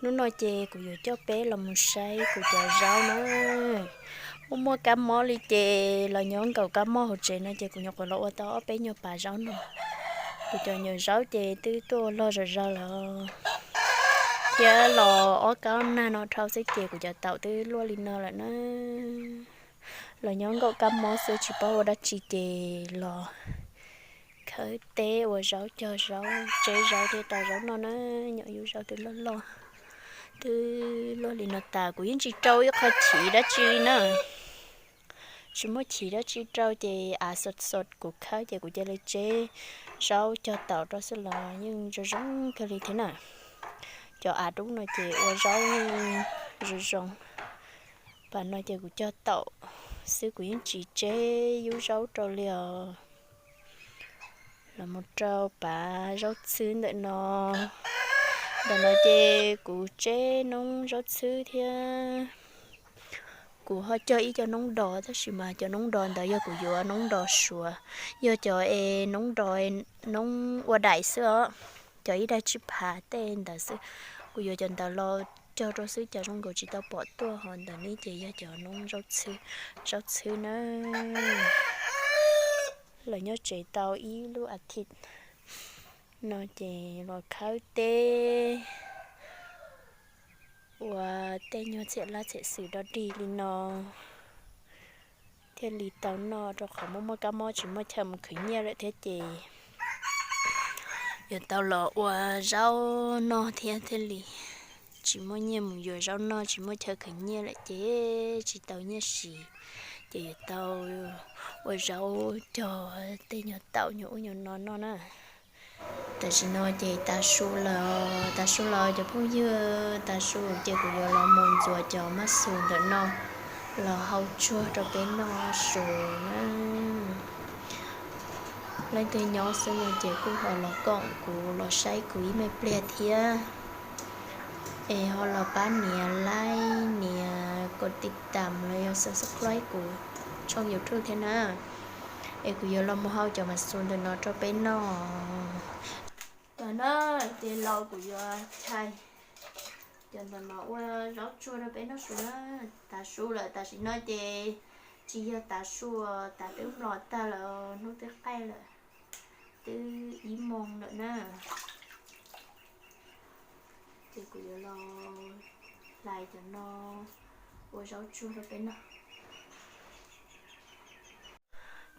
Hnub no ces kuv yuav coj peb los mus saib kuv cov zaub na. Muaj muaj kab mob li ces los nyob nkaum kab mob hauv tsev no ces kuv nyuam qhuav los ua tau ob peb nyuag pas zaub no. Kuv cov nyuam zaub ces twb tuaj ua log zom zaws lawm, thiab los ob kab nag no dhau xwb ces kuv cov taum twb luaj li no lawm na. Los nyob nkaum kab mob xwb tsis paub ua dab tsi ces los khawb teb ua zaub cog zaub tseb zaub thiab rau zaub noj na. Nyuam yus zaub twb loj loj, twb luaj li no tas kuv yeej tsis rau ib qho chiv dab tsi li na. Tsis muaj chiv dab tsi rau ces av xos xos kuv khawb ces kuv cia li tseb zaub cog taum rau xwb los yeej zoo zoo kawg li thiab na. Cov av dub no ces ua zaub yeej zoo zoo. Pas no ces kuv cog taum xwb kuv yeej tsis tseb yub zaub rau li os. Los mus rau pav zaub txhwb ntawm no. Ntawm no ces kuv tseb noob zaub txhwb thiab. Kuv ho cog ib co noob dos tab sis mas cov noob dos ntawd yog kuv yuav noob dos suav, yog cov es noob dos, noob ua daim xwb os, cov ib daim tsib phav tej ntawd xwb. Kuv yuav cov ntawd los cog rau xwb cas zoo nkaus tsis tau pom tuaj, ho ntawm no ces yog cov noob zaub txhwb, zaub txhwb na. Los nyob tsev tau ib lub as thiv no ces los khawb teb ua tej nyuag txhiam laj txhiam xwm dog dig li no thiaj li tau noj, rau qhov muaj muaj kab mob tsis muaj chaw mus khwv nyiaj lawm thiab ces yuav tau los ua zaub noj thiab thiaj li tsis muaj nyiaj mus yuav zaub noj, tsis muaj chaw khwv nyiaj lawm ces tsis tau nyiaj siv, ces yuav tau ua zaub cog tej nyuag taum nyuag ub nyuag no noj na. Tam sim no ces tav su lawm, tav su lawm cov phooj ywg, tav su ces kuv yuav los mus ntxuav cov maj xus ntawm no los hau tsuag rau peb noj su na. Leej twg nyob xwb no ces kuj ho los koom kuv los saib kuv ib me pliag thiab, es ho los pab nias like, nias kos tiv tam los yog subscribe kuv tshooj YouTube thiab na. Es kuv yuav los mus hau cov maj xus ntawm no rau peb noj. Tam no ces los kuv yuav chais cov ntawm no ua zaub tsuag rau peb noj su na. Tav su lawm, tam sim no ces tsis yog tav su, tav twb mlos tag lawm, hnub twb qaij lawm, twb ib moos lawm na. Ces kuv yuav los hlais cov no ua zaub tsuag rau peb noj.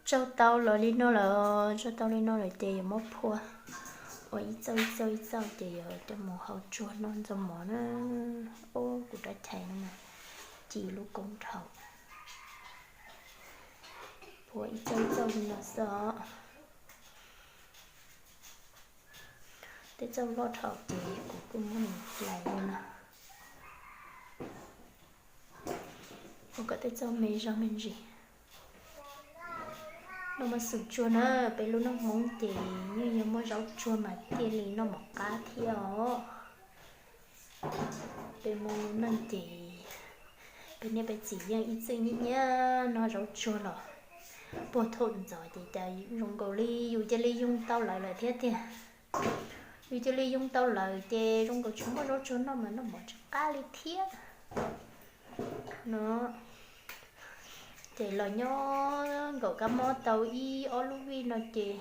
Tsaug tau los li no lawm, tsaug tau li no lawm ces yuav muab phua ua ib txauj ib txauj ib txauj ces yuav coj mus hau tsuag noj ntxuag mov na. Ub, kuv rab chais no mas ci lub koob dhau. Phua ib txauj ib txauj li no xwb os. Tej txauj loj dhau ces kuv kuj muab nws hlais li no, ua kom tej txauj me zog me ntsis. Noj maj xus tsuag na, peb lub neej Hmoob ces yeej yog muaj zaub tsuag mas thiaj li noj mov qab thiab os. Peb Hmoob lub neej ces peb niam peb txiv yeej ib txwm nyiam nyiam noj zaub tsuag los puag thaum ntxov ces cas zoo nkaus li yus cia li yoo tau lawv lawm thiab tiag. Yus cia li yoo tau lawm ces zoo nkaus tsis muaj zaub tsuag noj mas noj mov tsis qab li thiab no. Ces los nyob nkaum kab mob tau ib ob lub vij no ces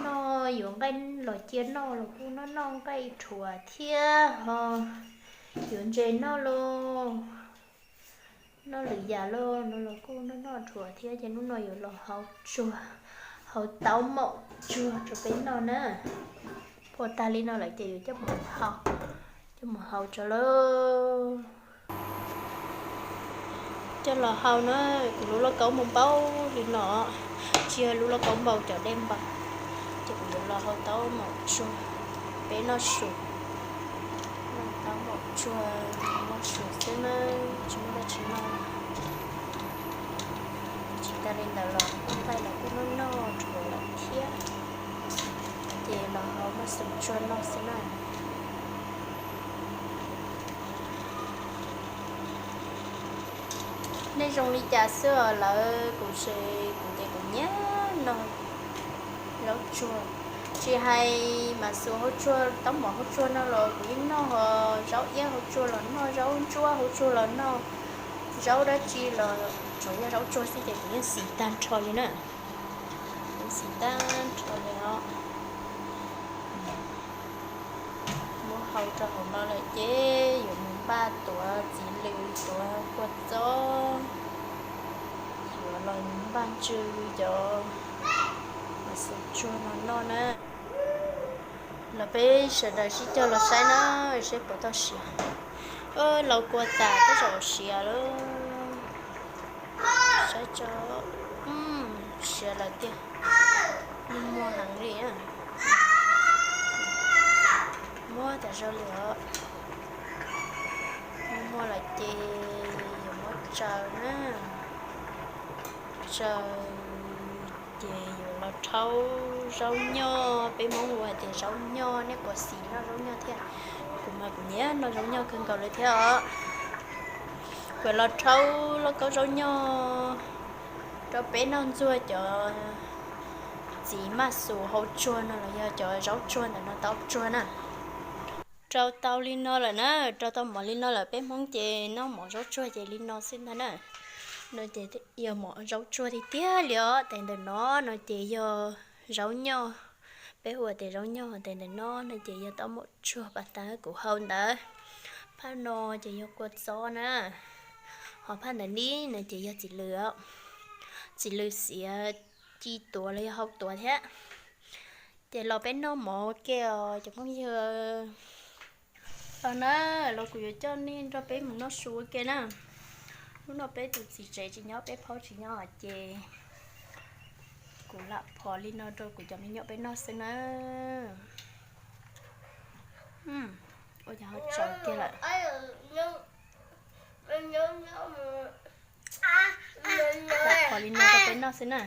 noj yuav nqaij los cia noj los kuj noj noj nqaij rhuav thiab ho yuav ntses noj los noj lwm yam los no los kuj noj noj rhuav thiab. Ces hnub no yuav los hau tsuag, hau taub maum tsuag rau peb noj na. Phua tag li no lawm ces yuav coj mus hau, coj mus hau tso lauj. Coj los hau na, kuv lub lauj kaub mus npaum li no, tsis yog lub lauj kaub npaum cov dej npaum. Ces kuv yuav los hau taub maum tsuag peb noj su. Noj taub maum tsuag noj su xwb na, tsis muaj dab tsi noj. Tsis tas li ntawd los nqaij los kuj noj noj rhuav lawm thiab, ces los hau maj xus tsuag noj xwb na. Nej zoo li cas xwb os lawv, kuv ces kuv ces kuv nyiam noj zaub tsuag. Tsis hais mas xus hauv tsuag, taub mov hauv tsuag no los kuv yeej noj, ho zaub iab hauv tsuag los noj, zaub ntsuab hauv tsuag los noj, zaub dab tsi los tsuas yog zaub tsuag xwb ces kuv yeej xis tag nrho li na. Kuv xis tag nrho li os. Muab hau rau hauv no lawm ces yuav mus npaj tuav txiv lws, tuav kua txob, yuav los npaj ntsw cov mas xus tsuag no noj na. Los peb sawv daws sib cog los saib na, saib puas tau siav. Laus kua tas tej zaum siav lawm. Saib tso, siav lawm tiag. Muag muag heev li. Muab tas zog li os. Muag muag lawm ces yuav muab tsaws na. Tsaws ces yuav los rhaub zaub nyoj, peb Hmoob hu hais tias zaub nyoj, nej puas xis noj zaub nyoj thiab? Kuv mas kuv nyiam noj zaub nyoj kawg nkaus li thiab os. Kuv los rhaub lauj kaub zaub nyoj rau peb noj ntxuag cov txiv maj xus hauv tsuag no los yog cov zaub tsuag ntawm no tau tsuag na. Rau tau li no lawm na, rau tau mov li no lawm, peb Hmoob ces noj mov zaub tsuag ces li no xwb ntag na. No ces yog mov zaub tsuag tiag tiag li os. Tes ntawm no no ces yog zaub nyoj, peb hu tias zaub nyoj. Tes ntawm no no ces yog taub mov tsuag pas tas kuv hau ntawd. Phaj no ces yog kua txob na, ho phaj ntawm ni no ces yog txiv lws. Txiv lws xiav ci tuav los yog hau tuav thiab. Ces los peb noj mov ua ke os cov phooj ywg. Los na, los kuv yuav coj nej nrog peb mus noj su ua ke na. Hnub no peb tus txiv tsev tsis nyob, peb phaub tsis nyob ces kuv lam phov li no rau kuv cov me nyuam peb noj xwb na. Ua cas ho tsaus kiag lawm. Lam phov li no rau peb noj xwb na.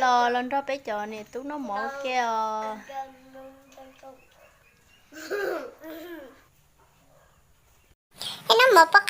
Los los nrog peb cov niam tub noj mov ua ke os. Noj mov poj